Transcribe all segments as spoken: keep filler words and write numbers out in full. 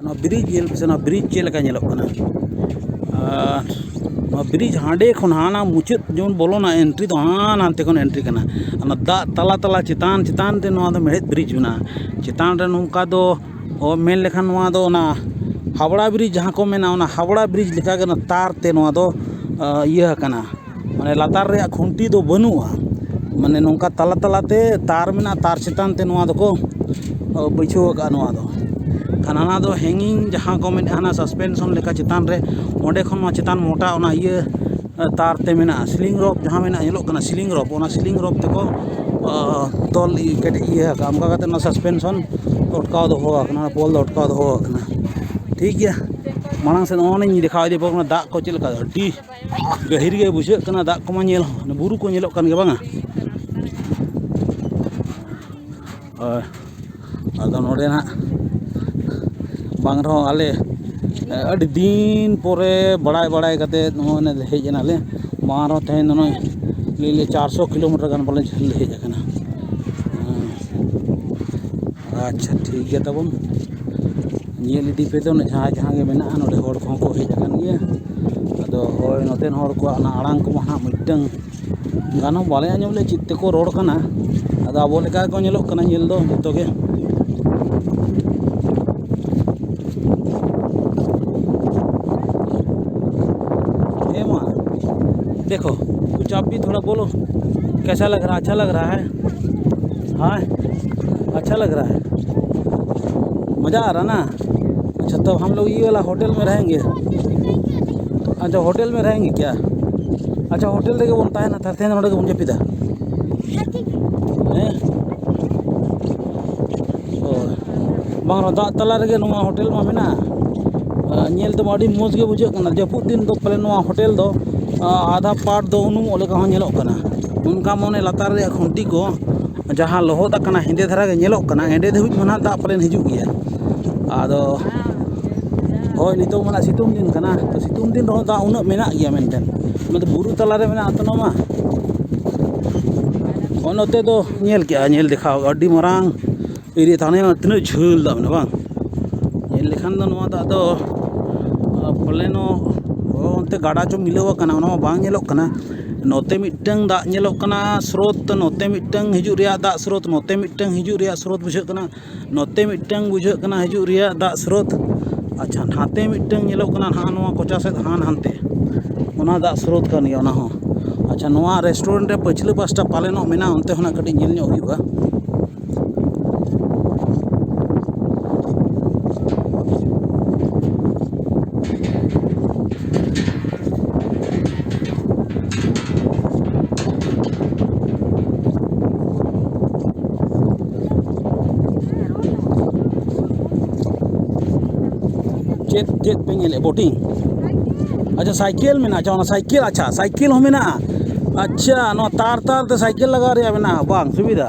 ᱱᱚᱣᱟ ᱵᱨᱤᱡᱽ ᱧᱮᱞ ᱯᱮᱥᱮ, ᱱᱚᱣᱟ ᱵᱨᱤᱡᱽ ᱪᱮᱫ ᱞᱮᱠᱟ ᱧᱮᱞᱚᱜ ᱠᱟᱱᱟ᱾ ᱟᱨ ᱱᱚᱣᱟ ᱵᱨᱤᱡᱽ ᱦᱟᱸᱰᱮ ᱠᱷᱚᱱ ᱦᱟᱱᱟ ᱢᱩᱪᱟᱹᱫ ᱡᱮᱢᱚᱱ ᱵᱚᱞᱚᱱᱟ, ᱮᱱᱴᱨᱤ ᱫᱚ ᱦᱟᱱᱟ ᱦᱟᱱᱛᱮ ᱠᱷᱚᱱ ᱮᱱᱴᱨᱤ ᱠᱟᱱᱟ᱾ ᱚᱱᱟ ᱫᱟᱜ ᱛᱟᱞᱟ ᱛᱟᱞᱟ, ᱪᱮᱛᱟᱱ ᱪᱮᱛᱟᱱ ᱛᱮ ᱱᱚᱣᱟ ᱫᱚ ᱢᱮᱬᱦᱮᱫ ᱵᱨᱤᱡᱽ ᱢᱮᱱᱟᱜᱼᱟ᱾ ᱪᱮᱛᱟᱱ ᱨᱮ ᱱᱚᱝᱠᱟ ᱫᱚ, ᱚ, ᱢᱮᱱ ᱞᱮᱠᱷᱟᱱ ᱱᱚᱣᱟ ᱫᱚ ᱚᱱᱟ ᱦᱟᱣᱲᱟ ᱵᱨᱤᱡᱽ ᱡᱟᱦᱟᱸ ᱠᱚ ᱢᱮᱱᱟ, ᱚᱱᱟ ᱦᱟᱣᱲᱟ ᱵᱨᱤᱡᱽ ᱞᱮᱠᱟᱜᱮ ᱚᱱᱟ ᱛᱟᱨ ᱛᱮ ᱱᱚᱣᱟ ᱫᱚ, ᱟ, ᱤᱭᱟᱹ ᱟᱠᱟᱱᱟ᱾ ᱢᱟᱱᱮ ᱞᱟᱛᱟᱨ ᱨᱮᱭᱟᱜ ᱠᱷᱩᱱᱴᱤ ᱫᱚ ᱵᱟᱹᱱᱩᱜᱼᱟ, ᱢᱟᱱᱮ ᱱᱚᱝᱠᱟ ᱛᱟᱞᱟ ᱛᱟᱞᱟᱛᱮ ᱛᱟᱨ ᱢᱮᱱᱟᱜᱼᱟ, ᱛᱟᱨ ᱪᱮᱛᱟᱱ ᱛᱮ ᱱᱚᱣᱟ ᱫᱚᱠᱚ, ᱚ, ᱵᱟᱹᱭᱥᱟᱹᱣ ᱟᱠᱟᱫᱼᱟ ᱱᱚᱣᱟ ᱫᱚ᱾ ᱠᱷᱟᱱ ᱦᱟᱱᱟ ᱫᱚ ᱦᱮᱝᱜᱤᱝ ᱡᱟᱦᱟᱸ ᱠᱚ ᱢᱮᱱᱮᱫᱼᱟ, ᱦᱟᱱᱟ ᱥᱟᱥᱯᱮᱱᱥᱚᱱ ᱞᱮᱠᱟ ᱪᱮᱛᱟᱱ ᱨᱮ, ᱚᱸᱰᱮ ᱠᱷᱚᱱ ᱱᱚᱣᱟ ᱪᱮᱛᱟᱱ ᱢᱚᱴᱟ ᱚᱱᱟ ᱤᱭᱟᱹ, ᱛᱟᱨ ᱛᱮ ᱢᱮᱱᱟᱜᱼᱟ, ᱥᱤᱞᱤᱝ ᱨᱚᱯ ᱡᱟᱦᱟᱸ ᱢᱮᱱᱟᱜᱼᱟ, ᱧᱮᱞᱚᱜ ᱠᱟᱱᱟ ᱥᱤᱞᱤᱝ ᱨᱚᱯ, ᱚᱱᱟ ᱥᱤᱞᱤᱝ ᱨᱚᱯ ᱛᱮᱠᱚ, ᱚ, ᱛᱚᱞ ᱤᱭᱟᱹ, ᱠᱮᱴᱮᱡ ᱤᱭᱟᱹ ᱟᱠᱟᱫᱼᱟ᱾ ᱚᱱᱠᱟ ᱠᱟᱛᱮ ᱚᱱᱟ ᱥᱟᱥᱯᱮᱱᱥᱚᱱ ᱟᱴᱠᱟᱣ ᱫᱚᱦᱚ ᱟᱠᱟᱱᱟ, ᱚᱱᱟ ᱯᱳᱞ ᱫᱚ ᱟᱴᱠᱟᱣ ᱫᱚᱦᱚ ᱟᱠᱟᱱᱟ᱾ ᱴᱷᱤᱠ ᱜᱮᱭᱟ, ᱢᱟᱲᱟᱝ ᱥᱮᱫ ᱱᱚᱜᱼᱚ ᱱᱤᱧ ᱫᱮᱠᱷᱟᱣ ᱤᱫᱤ ᱯᱮ ᱠᱟᱱᱟ ᱫᱟᱜ ᱠᱚ ᱪᱮᱫ ᱞᱮᱠᱟ, ᱟᱹᱰᱤ ᱜᱟᱹᱦᱤᱨ ᱜᱮ ᱵᱩᱡᱷᱟᱹᱜ ᱠᱟᱱᱟ᱾ ᱫᱟᱜ ᱠᱚᱢᱟ ᱧᱮᱞ ᱦᱚᱸ, ᱵᱩᱨᱩ ᱠᱚ ᱧᱮᱞᱚᱜ ᱠᱟᱱ ᱜᱮᱭᱟ ᱵᱟᱝᱟ? ᱦᱳᱭ, ᱟᱫᱚ ᱱᱚᱰᱮ ᱱᱟᱦᱟᱜ ᱵᱟᱝ ᱨᱮᱦᱚᱸ ᱟᱞᱮ ᱟᱹᱰᱤ ᱫᱤᱱ ᱯᱚᱨᱮ ᱵᱟᱲᱟᱭ ᱵᱟᱲᱟᱭ ᱠᱟᱛᱮ ᱱᱚᱜᱼᱚᱭ ᱦᱮᱡ ᱮᱱᱟᱞᱮ᱾ ᱵᱟᱝ ᱨᱮᱦᱚᱸ ᱛᱮᱦᱮᱧ ᱫᱚ ᱱᱚᱜᱼᱚᱭ ᱞᱟᱹᱭ ᱞᱮ ᱪᱟᱨᱥᱚ ᱠᱤᱞᱳᱢᱤᱴᱟᱨ ᱜᱟᱱ ᱯᱟᱞᱮ ᱡᱷᱟᱹᱞ ᱞᱮ ᱦᱮᱡ ᱟᱠᱟᱱᱟ᱾ ᱦᱮᱸ᱾ ᱟᱪᱪᱷᱟ, ᱴᱷᱤᱠ ᱜᱮᱭᱟ ᱛᱟᱵᱚᱱ, ᱧᱮᱞ ᱤᱫᱤ ᱯᱮ ᱫᱚ ᱡᱟᱦᱟᱸ ᱡᱟᱦᱟᱸ ᱜᱮ ᱢᱮᱱᱟᱜᱼᱟ᱾ ᱱᱚᱰᱮ ᱦᱚᱲ ᱠᱚᱦᱚᱸ ᱠᱚ ᱦᱮᱡ ᱟᱠᱟᱱ ᱜᱮᱭᱟ᱾ ᱟᱫᱚ ᱦᱳᱭ, ᱱᱚᱛᱮᱱ ᱦᱚᱲ ᱠᱚᱣᱟᱜ ᱚᱱᱟ ᱟᱲᱟᱝ ᱠᱚᱢᱟ ᱦᱟᱸᱜ ᱢᱤᱫᱴᱟᱝ ᱜᱟᱱ ᱦᱚᱸ ᱵᱟᱞᱮ ᱟᱸᱡᱚᱢ ᱞᱮᱫ ᱪᱮᱫ ᱛᱮᱠᱚ ᱨᱚᱲ ᱠᱟᱱᱟ᱾ ᱟᱫᱚ ᱟᱵᱚ ᱞᱮᱠᱟ ᱜᱮᱠᱚ ᱧᱮᱞᱚᱜ ᱠᱟᱱᱟ ᱧᱮᱞ ᱫᱚ ᱡᱚᱛᱚ ᱜᱮ᱾ ᱮ ᱢᱟ, ᱫᱮᱠᱷᱳ, ᱠᱩᱪ ᱟᱯ ᱵᱷᱤ ᱛᱷᱚᱲᱟ ᱵᱳᱞᱳ, ᱠᱮᱥᱟ ᱞᱟᱜᱽ ᱨᱟᱦᱟ, ᱟᱪᱪᱷᱟ ᱞᱟᱜᱽ ᱨᱟᱦᱟ ᱦᱟᱭ? हाँ, अच्छा लग रहा है, मज़ा आ रहा ना? अच्छा, तब हम लोग ये वाला होटल में रहेंगे। अच्छा, होटल में रहेंगे क्या? अच्छा, ᱦᱳᱴᱮᱞ ᱨᱮᱜᱮ ᱵᱚᱱ ᱛᱟᱦᱮᱱᱟ, ᱛᱟᱦᱞᱮ ᱛᱮᱦᱮᱧ ᱫᱚ ᱱᱚᱰᱮ ᱜᱮᱵᱚᱱ ᱡᱟᱹᱯᱤᱫᱟ᱾ ᱦᱮᱸ? ᱦᱳᱭ᱾ ᱵᱟᱝ ᱨᱮᱦᱚᱸ ᱫᱟᱜ ᱛᱟᱞᱟ ᱨᱮᱜᱮ ᱱᱚᱣᱟ ᱦᱳᱴᱮᱞ ᱢᱟ ᱢᱮᱱᱟᱜᱼᱟ᱾ ᱟᱨ ᱧᱮᱞ ᱛᱮᱢᱟ ᱟᱹᱰᱤ ᱢᱚᱡᱽ ᱜᱮ ᱵᱩᱡᱷᱟᱹᱜ ᱠᱟᱱᱟ᱾ ᱡᱟᱹᱯᱩᱫ ᱫᱤᱱ ᱫᱚ ᱯᱟᱞᱮ ᱱᱚᱣᱟ ᱦᱳᱴᱮᱞ ᱫᱚ, ᱟ, ᱟᱫᱷᱟ ᱯᱟᱴ ᱫᱚ ᱩᱱᱩᱢᱚᱜ ᱞᱮᱠᱟ ᱦᱚᱸ ᱧᱮᱞᱚᱜ ᱠᱟᱱᱟ᱾ ᱚᱱᱠᱟ ᱢᱚᱱᱮ ᱞᱟᱛᱟᱨ ᱨᱮᱭᱟᱜ ᱠᱷᱩᱱᱴᱤ ᱠᱚ ᱡᱟᱦᱟᱸ ᱞᱚᱦᱚᱫ ᱟᱠᱟᱱᱟ, ᱦᱮᱸᱫᱮ ᱫᱷᱟᱨᱟ ᱜᱮ ᱧᱮᱞᱚᱜ ᱠᱟᱱᱟ᱾ ᱮᱸᱰᱮ ᱫᱷᱟᱹᱵᱤᱡ ᱢᱟ ᱱᱟᱦᱟᱜ ᱫᱟᱜ ᱯᱟᱞᱮᱱ ᱦᱤᱡᱩᱜ ᱜᱮᱭᱟ᱾ ᱟᱫᱚ ᱦᱳᱭ, ᱱᱤᱛᱚᱜ ᱢᱟ ᱱᱟᱦᱟᱜ ᱥᱤᱛᱩᱝ ᱫᱤᱱ ᱠᱟᱱᱟ, ᱛᱚ ᱥᱤᱛᱩᱝ ᱫᱤᱱ ᱨᱮᱦᱚᱸ ᱫᱟᱜ ᱩᱱᱟᱹᱜ ᱢᱮᱱᱟᱜ ᱜᱮᱭᱟ ᱢᱮᱱᱛᱮ᱾ ᱚᱱᱟ ᱫᱚ ᱵᱩᱨᱩ ᱛᱟᱞᱟᱨᱮ ᱢᱮᱱᱟᱜᱼᱟ ᱛᱚ ᱱᱚᱣᱟ ᱢᱟ᱾ ᱦᱚᱸᱜᱼᱚ ᱱᱚᱛᱮ ᱫᱚ ᱧᱮᱞ ᱠᱮᱜᱼᱟ, ᱧᱮᱞ ᱫᱮᱠᱷᱟᱣ, ᱟᱹᱰᱤ ᱢᱟᱨᱟᱝ ᱮᱨᱤᱭᱟ ᱛᱟᱦᱮᱱᱟ, ᱛᱤᱱᱟᱹᱜ ᱡᱷᱟᱹᱞ ᱫᱟᱜ ᱢᱮᱱᱟᱜᱼᱟ ᱵᱟᱝ? ᱧᱮᱞ ᱞᱮᱠᱷᱟᱱ ᱫᱚ ᱱᱚᱣᱟ ᱫᱟᱜ ᱫᱚ, ᱟ, ᱯᱟᱞᱮᱱᱚᱜ, ᱚ, ᱚᱱᱛᱮ ᱜᱟᱰᱟ ᱪᱚ ᱢᱤᱞᱟᱹᱣ ᱟᱠᱟᱱᱟ, ᱚᱱᱟ ᱢᱟ ᱵᱟᱝ ᱧᱮᱞᱚᱜ ᱠᱟᱱᱟ᱾ ᱱᱚᱛᱮ ᱢᱤᱫᱴᱟᱝ ᱫᱟᱜ ᱧᱮᱞᱚᱜ ᱠᱟᱱᱟ ᱥᱨᱳᱛ, ᱱᱚᱛᱮ ᱢᱤᱫᱴᱟᱝ ᱦᱤᱡᱩᱜ ᱨᱮᱭᱟᱜ ᱫᱟᱜ ᱥᱨᱳᱛ, ᱱᱚᱛᱮ ᱢᱤᱫᱴᱟᱝ ᱦᱤᱡᱩᱜ ᱨᱮᱭᱟᱜ ᱥᱨᱳᱛ ᱵᱩᱡᱷᱟᱹᱜ ᱠᱟᱱᱟ᱾ ᱱᱚᱛᱮ ᱢᱤᱫᱴᱟᱝ ᱵᱩᱡᱷᱟᱹᱜ ᱠᱟᱱᱟ ᱦᱤᱡᱩᱜ ᱨᱮᱭᱟᱜ ᱫᱟᱜ ᱥᱨᱳᱛ᱾ ᱟᱪᱪᱷᱟ, ᱱᱟᱛᱮ ᱢᱤᱫᱴᱟᱝ ᱧᱮᱞᱚᱜ ᱠᱟᱱᱟ ᱱᱟᱦᱟᱜ ᱱᱚᱣᱟ ᱠᱚᱪᱟ ᱥᱮᱫ ᱦᱟᱱ ᱦᱟᱱᱛᱮ, ᱚᱱᱟ ᱫᱟᱜ ᱥᱨᱳᱛ ᱠᱟᱱ ᱜᱮᱭᱟ ᱚᱱᱟ ᱦᱚᱸ᱾ ᱟᱪᱪᱷᱟ, ᱱᱚᱣᱟ ᱨᱮᱥᱴᱩᱨᱮᱱᱴ ᱨᱮ ᱯᱟᱹᱪᱷᱞᱟᱹ ᱯᱟᱥᱴᱟ ᱯᱟᱞᱮᱱᱚᱜ ᱢᱮᱱᱟᱜᱼᱟ, ᱚᱱᱛᱮ ᱦᱚᱸ ᱱᱟᱜ ᱠᱟᱹᱴᱤᱡ ᱧᱮᱞ ᱧᱚᱜ ᱦᱩᱭᱩᱜᱼᱟ᱾ ᱪᱮᱫ, ᱪᱮᱫ ᱯᱮ ᱧᱮᱞᱮᱫ, ᱵᱳᱴᱤᱝ? ᱟᱪᱪᱷᱟ, ᱥᱟᱭᱠᱮᱞ ᱢᱮᱱᱟᱜᱼᱟ᱾ ᱟᱪᱪᱷᱟ, ᱚᱱᱟ ᱥᱟᱭᱠᱮᱞ, ᱟᱪᱪᱷᱟ, ᱥᱟᱭᱠᱮᱞ ᱦᱚᱸ ᱢᱮᱱᱟᱜᱼᱟ᱾ ᱟᱪᱪᱷᱟ, ᱱᱚᱣᱟ ᱛᱟᱨ ᱛᱟᱨ ᱛᱮ ᱥᱟᱭᱠᱮᱞ ᱞᱟᱜᱟ ᱨᱮᱭᱟᱜ ᱢᱮᱱᱟᱜᱼᱟ, ᱵᱟᱝ ᱥᱩᱵᱤᱫᱷᱟ?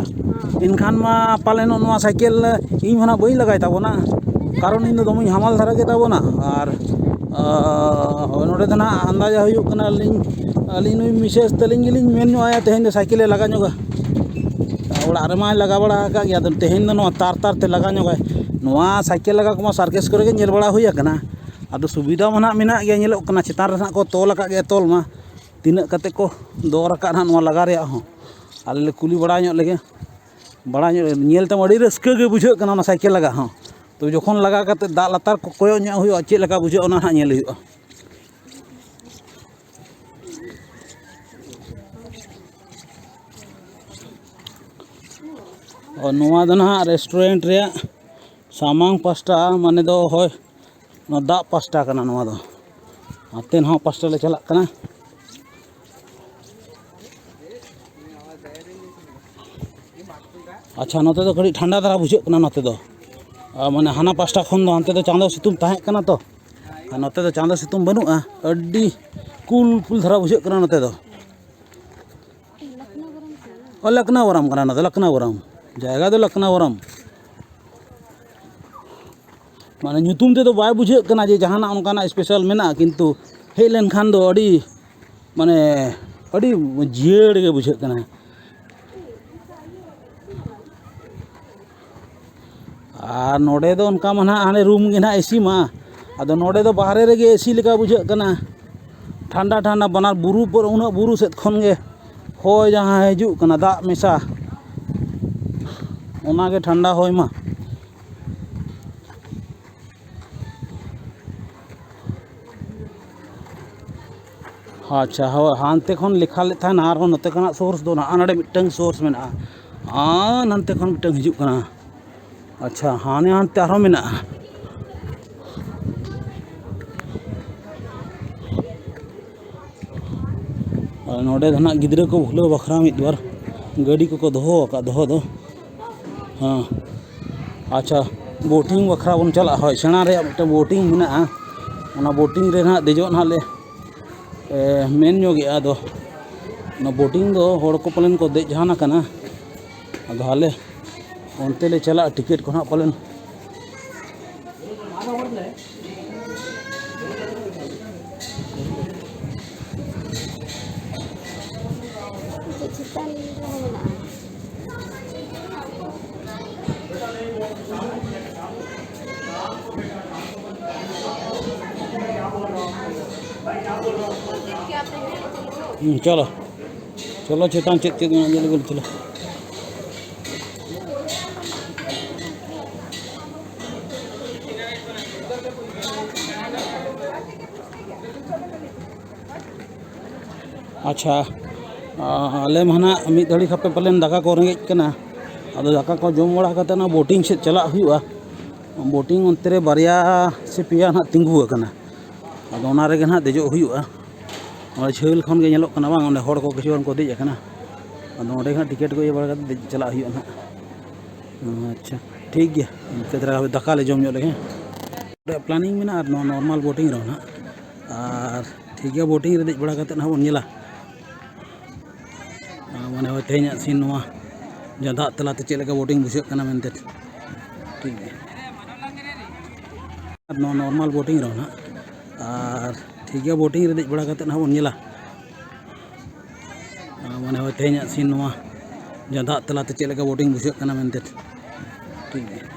ᱮᱱᱠᱷᱟᱱ ᱢᱟ ᱯᱟᱞᱮᱱ ᱱᱚᱣᱟ ᱥᱟᱭᱠᱮᱞ ᱤᱧ ᱦᱚᱸ ᱱᱟᱜ ᱵᱟᱹᱧ ᱞᱟᱜᱟᱭ ᱛᱟᱵᱚᱱᱟ, ᱠᱟᱨᱚᱱ ᱤᱧ ᱫᱚ ᱫᱚᱢᱮᱧ ᱦᱟᱢᱟᱞ ᱫᱷᱟᱨᱟ ᱜᱮ ᱛᱟᱵᱚᱱᱟ᱾ ᱟᱨ, ᱟᱨ ᱱᱚᱰᱮ ᱫᱚ ᱱᱟᱜ ᱟᱱᱫᱟᱡᱟ ᱦᱩᱭᱩᱜ ᱠᱟᱱᱟ, ᱟᱹᱞᱤᱧ, ᱟᱹᱞᱤᱧ ᱱᱩᱭ ᱢᱤᱥᱮᱥ ᱛᱟᱹᱞᱤᱧ ᱜᱮᱞᱤᱧ ᱢᱮᱱ ᱧᱚᱜ ᱟᱭᱟ, ᱛᱮᱦᱮᱧ ᱫᱚ ᱥᱟᱭᱠᱮᱞᱮ ᱞᱟᱜᱟ ᱧᱚᱜᱟ᱾ ᱚᱲᱟᱜ ᱨᱮᱢᱟᱭ ᱞᱟᱜᱟ ᱵᱟᱲᱟ ᱟᱠᱟᱫ ᱜᱮᱭᱟ, ᱟᱫᱚ ᱛᱮᱦᱮᱧ ᱫᱚ ᱱᱚᱣᱟ ᱛᱟᱨ ᱛᱟᱨ ᱛᱮ ᱞᱟᱜᱟ ᱧᱚᱜᱟᱭ᱾ ᱱᱚᱣᱟ ᱥᱟᱭᱠᱮᱞ ᱞᱟᱜᱟ ᱠᱚᱢᱟ ᱥᱟᱨᱠᱮᱥ ᱠᱚᱨᱮ ᱜᱮ ᱧᱮᱞ ᱵᱟᱲᱟ ᱦᱩᱭ ᱟᱠᱟᱱᱟ᱾ ᱟᱫᱚ ᱥᱩᱵᱤᱫᱷᱟ ᱢᱟ ᱱᱟᱜ ᱢᱮᱱᱟᱜ ᱜᱮᱭᱟ, ᱧᱮᱞᱚᱜ ᱠᱟᱱᱟ ᱪᱮᱛᱟᱱ ᱨᱮ ᱱᱟᱜ ᱠᱚ ᱛᱚᱞ ᱟᱠᱟᱫ ᱜᱮᱭᱟ ᱛᱚᱞ ᱢᱟ᱾ ᱛᱤᱱᱟᱹᱜ ᱠᱟᱛᱮ ᱠᱚ ᱫᱚᱨ ᱟᱠᱟᱫ ᱱᱟᱜ ᱱᱚᱣᱟ ᱞᱟᱜᱟ ᱨᱮᱭᱟᱜ ᱦᱚᱸ, ᱟᱞᱮ ᱞᱮ ᱠᱩᱞᱤ ᱵᱟᱲᱟ ᱧᱚᱜ ᱞᱮᱜᱮ᱾ ᱵᱟᱲᱟᱭ ᱧᱚᱜ, ᱧᱮᱞ ᱛᱮᱢᱟ ᱟᱹᱰᱤ ᱨᱟᱹᱥᱠᱟᱹ ᱜᱮ ᱵᱩᱡᱷᱟᱹᱜ ᱠᱟᱱᱟ ᱚᱱᱟ ᱥᱟᱭᱠᱮᱞ ᱞᱟᱜᱟ ᱦᱚᱸ᱾ ᱛᱚ ᱡᱚᱠᱷᱚᱱ ᱞᱟᱜᱟ ᱠᱟᱛᱮ ᱫᱟᱜ ᱞᱟᱛᱟᱨ ᱠᱚ ᱠᱚᱭᱚᱜ ᱧᱚᱜ ᱦᱩᱭᱩᱜᱼᱟ, ᱪᱮᱫ ᱞᱮᱠᱟ ᱵᱩᱡᱷᱟᱹᱜᱼᱟ, ᱚᱱᱟ ᱦᱟᱸᱜ ᱧᱮᱞ ᱦᱩᱭᱩᱜᱼᱟ᱾ ᱚ, ᱱᱚᱣᱟ ᱫᱚ ᱱᱟᱦᱟᱜ ᱨᱮᱥᱴᱩᱨᱮᱱᱴ ᱨᱮᱭᱟᱜ ᱥᱟᱢᱟᱝ ᱯᱟᱥᱴᱟ, ᱢᱟᱱᱮ ᱫᱚ ᱦᱳᱭ, ᱱᱚᱣᱟ ᱫᱟᱜ ᱯᱟᱥᱴᱟ ᱠᱟᱱᱟ ᱱᱚᱣᱟ ᱫᱚ᱾ ᱦᱟᱱᱛᱮ ᱱᱟᱦᱟᱜ ᱯᱟᱥᱴᱟ ᱞᱮ ᱪᱟᱞᱟᱜ ᱠᱟᱱᱟ᱾ ᱟᱪᱪᱷᱟ, ᱱᱚᱛᱮ ᱫᱚ ᱠᱟᱹᱴᱤᱡ ᱴᱷᱟᱱᱰᱟ ᱫᱷᱟᱨᱟ ᱵᱩᱡᱷᱟᱹᱜ ᱠᱟᱱᱟ ᱱᱚᱛᱮ ᱫᱚ᱾ ᱟᱨ ᱢᱟᱱᱮ ᱦᱟᱱᱟ ᱯᱟᱥᱴᱟ ᱠᱷᱚᱱ ᱫᱚ, ᱦᱟᱱᱛᱮ ᱫᱚ ᱪᱟᱸᱫᱚ ᱥᱤᱛᱩᱝ ᱛᱟᱦᱮᱸ ᱠᱟᱱᱟ ᱛᱚ, ᱟᱨ ᱱᱚᱛᱮ ᱫᱚ ᱪᱟᱸᱫᱚ ᱥᱤᱛᱩᱝ ᱵᱟᱹᱱᱩᱜᱼᱟ᱾ ᱟᱹᱰᱤ ᱠᱩᱞ ᱠᱩᱞ ᱫᱷᱟᱨᱟ ᱵᱩᱡᱷᱟᱹᱜ ᱠᱟᱱᱟ ᱱᱚᱛᱮ ᱫᱚ᱾ ᱚ, ᱞᱚᱠᱷᱱᱟᱣ ᱜᱚᱨᱚᱢ ᱠᱟᱱᱟ ᱱᱚᱛᱮ, ᱞᱚᱠᱷᱱᱟᱣ ᱜᱚᱨᱚᱢ᱾ ᱡᱟᱭᱜᱟ ᱫᱚ ᱞᱚᱠᱷᱱᱟᱣ ᱜᱚᱨᱚᱢ᱾ ᱢᱟᱱᱮ ᱧᱩᱛᱩᱢ ᱛᱮᱫᱚ ᱵᱟᱭ ᱵᱩᱡᱷᱟᱹᱜ ᱠᱟᱱᱟ ᱡᱮ ᱡᱟᱦᱟᱱᱟᱜ ᱚᱱᱠᱟᱱᱟᱜ ᱥᱯᱮᱥᱟᱞ ᱢᱮᱱᱟᱜᱼᱟ, ᱠᱤᱱᱛᱩ ᱦᱮᱡ ᱞᱮᱱᱠᱷᱟᱱ ᱫᱚ ᱟᱹᱰᱤ, ᱢᱟᱱᱮ, ᱟᱹᱰᱤ ᱡᱤᱭᱟᱹᱲ ᱜᱮ ᱵᱩᱡᱷᱟᱹᱜ ᱠᱟᱱᱟ᱾ ᱟᱨ ᱱᱚᱰᱮ ᱫᱚ ᱚᱱᱠᱟ ᱢᱟ ᱱᱟᱦᱟᱜ ᱦᱟᱱᱮ ᱨᱩᱢ ᱜᱮ ᱱᱟᱦᱟᱜ ᱮᱥᱤ ᱢᱟ᱾ ᱟᱫᱚ ᱱᱚᱰᱮ ᱫᱚ ᱵᱟᱦᱨᱮ ᱨᱮᱜᱮ ᱮᱥᱤ ᱞᱮᱠᱟ ᱵᱩᱡᱷᱟᱹᱜ ᱠᱟᱱᱟ᱾ ᱴᱷᱟᱱᱰᱟ ᱴᱷᱟᱱᱰᱟ ᱵᱟᱱᱟᱨ ᱵᱩᱨᱩ ᱯᱚᱨ ᱩᱱᱟᱹᱜ ᱵᱩᱨᱩ ᱥᱮᱫ ᱠᱷᱚᱱ ᱜᱮ ᱦᱚᱭ ᱡᱟᱦᱟᱸ ᱦᱤᱡᱩᱜ ᱠᱟᱱᱟ ᱫᱟᱜ ᱢᱮᱥᱟ, ᱚᱱᱟᱜᱮ ᱴᱷᱟᱱᱰᱟ ᱦᱚᱭ ᱢᱟ᱾ ᱟᱪᱪᱷᱟ, ᱦᱳᱭ, ᱦᱟᱱᱛᱮ ᱠᱷᱚᱱ ᱞᱮᱠᱷᱟ ᱞᱮᱫ ᱛᱟᱦᱮᱱᱟ, ᱟᱨᱦᱚᱸ ᱱᱚᱛᱮ ᱠᱷᱚᱱᱟᱜ ᱥᱳᱨᱥ ᱫᱚ ᱱᱟᱦᱟᱜ ᱱᱚᱰᱮ ᱢᱤᱫᱴᱟᱝ ᱥᱳᱨᱥ ᱢᱮᱱᱟᱜᱼᱟ, ᱟᱨ ᱱᱟᱱᱛᱮ ᱠᱷᱚᱱ ᱢᱤᱫᱴᱟᱝ ᱦᱤᱡᱩᱜ ᱠᱟᱱᱟ᱾ ᱟᱪᱪᱷᱟ, ᱦᱟᱱᱮ ᱦᱟᱱᱛᱮ ᱟᱨᱦᱚᱸ ᱢᱮᱱᱟᱜᱼᱟ᱾ ᱟᱨ ᱱᱚᱰᱮ ᱫᱚ ᱱᱟᱦᱟᱜ ᱜᱤᱫᱽᱨᱟᱹ ᱠᱚ ᱵᱷᱩᱞᱟᱹᱣ ᱵᱟᱠᱷᱨᱟ ᱢᱤᱫ ᱵᱟᱨ ᱜᱟᱹᱰᱤ ᱠᱚᱠᱚ ᱫᱚᱦᱚ ᱟᱠᱟᱫ, ᱫᱚᱦᱚ ᱫᱚ᱾ ᱦᱮᱸ, ᱟᱪᱪᱷᱟ, ᱵᱳᱴᱤᱝ ᱵᱟᱠᱷᱨᱟ ᱵᱚᱱ ᱪᱟᱞᱟᱜᱼᱟ᱾ ᱦᱳᱭ, ᱥᱮᱬᱟ ᱨᱮᱭᱟᱜ ᱢᱤᱫᱴᱟᱝ ᱵᱳᱴᱤᱝ ᱢᱮᱱᱟᱜᱼᱟ᱾ ᱚᱱᱟ ᱵᱳᱴᱤᱝ ᱨᱮ ᱱᱟᱦᱟᱜ ᱫᱮᱡᱚᱜ ᱱᱟᱦᱟᱜ ᱞᱮ, ᱮ, ᱢᱮᱱ ᱧᱚᱜᱮᱜᱼᱟ᱾ ᱟᱫᱚ ᱚᱱᱟ ᱵᱳᱴᱤᱝ ᱫᱚ ᱦᱚᱲ ᱠᱚ ᱯᱟᱞᱮᱱ ᱠᱚ ᱫᱮᱡ ᱡᱟᱦᱟᱱ ᱟᱠᱟᱱᱟ᱾ ᱟᱫᱚ ᱟᱞᱮ ᱚᱱᱛᱮ ᱞᱮ ᱪᱟᱞᱟᱜᱼᱟ, ᱴᱤᱠᱤᱴ ᱠᱚ ᱱᱟᱦᱟᱜ ᱯᱟᱞᱮᱱ ᱪᱮᱛᱟᱱ ᱨᱮᱦᱚᱸ ᱢᱮᱱᱟᱜᱼᱟ᱾ ᱦᱩᱸ, ᱪᱚᱞᱚ, ᱪᱚᱞᱚ, ᱪᱮᱛᱟᱱ ᱪᱮᱫ ᱪᱮᱫ ᱢᱮᱱᱟᱜᱼᱟ, ᱧᱮᱞ ᱟᱹᱜᱩ ᱞᱮ ᱪᱚᱞᱚ᱾ ᱟᱪᱪᱷᱟ, ᱟᱞᱮ ᱢᱟ ᱱᱟᱦᱟᱜ ᱢᱤᱫ ᱜᱷᱟᱹᱲᱤ ᱠᱷᱟᱯᱮ ᱯᱟᱞᱮᱱ ᱫᱟᱠᱟ ᱠᱚ ᱨᱮᱸᱜᱮᱡ ᱠᱟᱱᱟ᱾ ᱟᱫᱚ ᱫᱟᱠᱟ ᱠᱚ ᱡᱚᱢ ᱵᱟᱲᱟ ᱠᱟᱛᱮ ᱱᱟᱦᱟᱜ ᱵᱳᱴᱤᱝ ᱥᱮᱫ ᱪᱟᱞᱟᱜ ᱦᱩᱭᱩᱜᱼᱟ᱾ ᱵᱳᱴᱤᱝ ᱚᱱᱛᱮ ᱨᱮ ᱵᱟᱨᱭᱟ ᱥᱮ ᱯᱮᱭᱟ ᱱᱟᱦᱟᱜ ᱛᱤᱸᱜᱩ ᱟᱠᱟᱱᱟ᱾ ᱟᱫᱚ ᱚᱱᱟ ᱨᱮᱜᱮ ᱱᱟᱦᱟᱜ ᱫᱮᱡᱚᱜ ᱦᱩᱭᱩᱜᱼᱟ᱾ ᱚᱸᱰᱮ ᱡᱷᱟᱹᱞ ᱠᱷᱚᱱ ᱜᱮ ᱧᱮᱞᱚᱜ ᱠᱟᱱᱟ ᱵᱟᱝ, ᱚᱸᱰᱮ ᱦᱚᱲ ᱠᱚ ᱠᱤᱪᱷᱩ ᱜᱟᱱ ᱠᱚ ᱫᱮᱡ ᱟᱠᱟᱱᱟ᱾ ᱟᱫᱚ ᱚᱸᱰᱮ ᱜᱮ ᱱᱟᱦᱟᱜ ᱴᱤᱠᱤᱴ ᱠᱚ ᱤᱭᱟᱹ ᱵᱟᱲᱟ ᱠᱟᱛᱮ ᱫᱮᱡ ᱪᱟᱞᱟᱜ ᱦᱩᱭᱩᱜᱼᱟ ᱱᱟᱦᱟᱜ᱾ ᱟᱪᱪᱷᱟ, ᱴᱷᱤᱠ ᱜᱮᱭᱟ, ᱤᱱᱠᱟᱹ ᱫᱷᱟᱨᱟ ᱫᱟᱠᱟ ᱞᱮ ᱡᱚᱢ ᱧᱚᱜ ᱞᱮᱜᱮ᱾ ᱚᱸᱰᱮ ᱯᱞᱟᱱᱤᱝ ᱢᱮᱱᱟᱜᱼᱟ ᱱᱚᱣᱟ ᱱᱚᱨᱢᱟᱞ ᱵᱳᱴᱤᱝ ᱨᱮᱦᱚᱸ ᱱᱟᱦᱟᱜ᱾ ᱟᱨ ᱴᱷᱤᱠ ᱜᱮᱭᱟ, ᱵᱳᱴᱤᱝ ᱨᱮ ᱫᱮᱡ ᱵᱟᱲᱟ ᱠᱟᱛᱮ ᱱᱟᱦᱟᱜ ᱵᱚᱱ ᱧᱮᱞᱟ᱾ ᱟᱨ ᱢᱟᱱᱮ ᱦᱳᱭ, ᱛᱮᱦᱮᱧᱟᱜ ᱥᱤᱱ ᱱᱚᱣᱟ ᱡᱟᱦᱟᱸ ᱫᱟᱜ ᱛᱟᱞᱟᱛᱮ ᱪᱮᱫ ᱞᱮᱠᱟ ᱵᱳᱴᱤᱝ ᱵᱩᱡᱷᱟᱹᱜ ᱠᱟᱱᱟ ᱢᱮᱱᱛᱮ᱾ ᱴᱷᱤᱠ ᱜᱮᱭᱟ, ᱱᱚᱣᱟ ᱱᱚᱨᱢᱟᱞ ᱵᱳᱴᱤᱝ ᱨᱮᱦᱚᱸ ᱱᱟᱦᱟᱜ᱾ ᱟᱨ ᱴᱷᱤᱠ ᱜᱮᱭᱟ, ᱵᱳᱴᱤᱝ ᱨᱮ ᱫᱮᱡ ᱵᱟᱲᱟ ᱠᱟᱛᱮ ᱱᱟᱦᱟᱜ ᱵᱚᱱ ᱧᱮᱞᱟ᱾ ᱟᱨ ᱢᱟᱱᱮ ᱦᱳᱭ, ᱛᱮᱦᱮᱧᱟᱜ ᱥᱤᱱ ᱱᱚᱣᱟ ᱡᱟᱦᱟᱸ ᱫᱟᱜ ᱛᱟᱞᱟᱛᱮ ᱪᱮᱫ ᱞᱮᱠᱟ ᱵᱳᱴᱤᱝ ᱵᱩᱡᱷᱟᱹᱜ ᱠᱟᱱᱟ ᱢᱮᱱᱛᱮ᱾ ᱴᱷᱤᱠ ᱜᱮᱭᱟ᱾